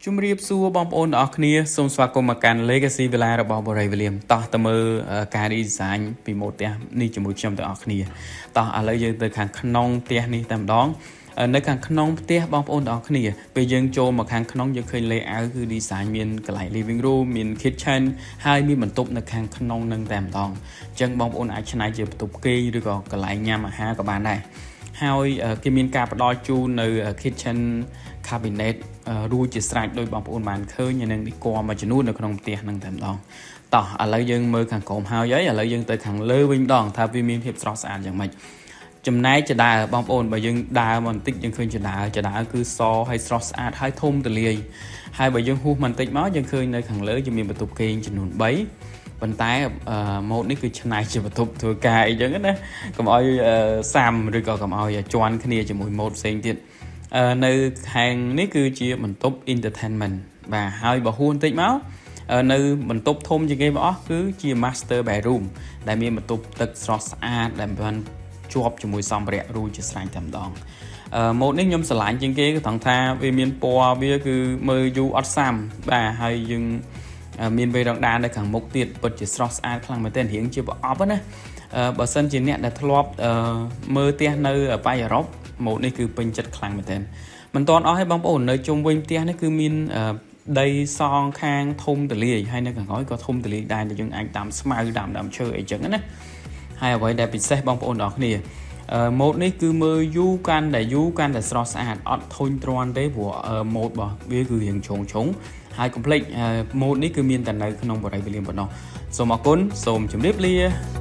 ជំរាបសួរបងប្អូនទាំងអស់គ្នាសូមស្វាគមន៍មកកាន់ Legacy Villa របស់បូរីវ៉ាលៀមតោះទៅមើលការ design ពីម៉ូដផ្ទះនេះជាមួយខ្ញុំទាំងអស់គ្នាតោះឥឡូវយើងទៅខាងក្នុងផ្ទះនេះតែម្ដងនៅខាងក្នុងផ្ទះបងប្អូនទាំងអស់គ្នាពេលយើងចូលមកខាងក្នុងយើងឃើញ layout គឺ design មានកន្លែង living room មាន kitchen ហើយមានបន្ទប់នៅខាងក្នុងនឹងតែម្ដងអញ្ចឹងបងប្អូនអាចច្នៃជាបន្ទប់គេងឬក៏កន្លែងញ៉ាំអាហារក៏បានដែរហើយគេមានការផ្ដល់ជូននៅ kitchen cabinet រួចជាស្រេចដោយបងប្អូនបានឃើញនឹងនេះគណមួយចំនួននៅក្នុងផ្ទះហ្នឹងតែម្ដងតោះឥឡូវយើងមើលខាងក្រោមហើយហើយឥឡូវយើងទៅខាងលើវិញម្ដងថាវាមានភាពស្រស់ស្អាតយ៉ាងម៉េចចំណែកជណ្ដើរបងប្អូនបើយើងដើរមកបន្តិចយើងឃើញជណ្ដើរជណ្ដើរគឺសហើយស្រស់ស្អាតហើយធំទូលាយហើយបើយើងហួសបន្តិចមកយើងឃើញនៅខាងលើយើងមានបន្ទប់គេងចំនួន3ប៉ុន្តែម៉ូតនេះគឺឆ្នៃជាបន្ទប់ធ្វើការអីចឹងណាកុំឲ្យសាំឬក៏កុំឲ្យជន់គ្នាជាមួយម៉ូតផ្សេងទៀតនៅខាងនេះគឺជាបន្ទប់ entertainment បាទហើយបើហួសបន្តិចមកនៅបន្ទប់ធំជាងគេបង្អស់គឺជា master bedroom ដែលមានបន្ទប់ទឹកស្រស់ស្អាតដែលបានជាប់ជាមួយសម្ភារៈរួចជាស្រេចតែម្ដងអឺម៉ូតនេះខ្ញុំស្រឡាញ់ជាងគេគឺត្រង់ថាវាមានពណ៌វាគឺមើលយូរអត់សាំបាទហើយយើងមានវេរ៉ង់ដានៅខាងមុខទៀតពិតជាស្រស់ស្អាតខ្លាំងមែនទែនរៀងជាប្រអប់ណាបើសិនជាអ្នកដែលធ្លាប់មើលផ្ទះនៅប៉ៃអឺរ៉ុបម៉ូតនេះគឺពេញចិត្តខ្លាំងមែនទែនមិនទាន់អស់ទេបងប្អូននៅជុំវិញផ្ទះនេះគឺមានដីសងខាងធំទលាយហើយនៅខាងក្រោយក៏ធំទលាយដែរដែលយើងអាចដាំស្មៅដាំដើមឈើអីចឹងណាហើយអ្វីដែលពិសេសបងប្អូនទាំងអស់គ្នាម៉ូតនេះគឺមើលយូរកាន់តែយូរកាន់តែស្រស់ស្អាតអត់ធុញទ្រាន់ទេព្រោះម៉ូតរបស់វាគឺរៀងឆុងឆុងហើយកុំភ្លេចម៉ូតនេះគឺមានតែនៅក្នុងបរិយាវេលាប៉ុណ្ណោះសូមអរគុណសូមជម្រាបលា។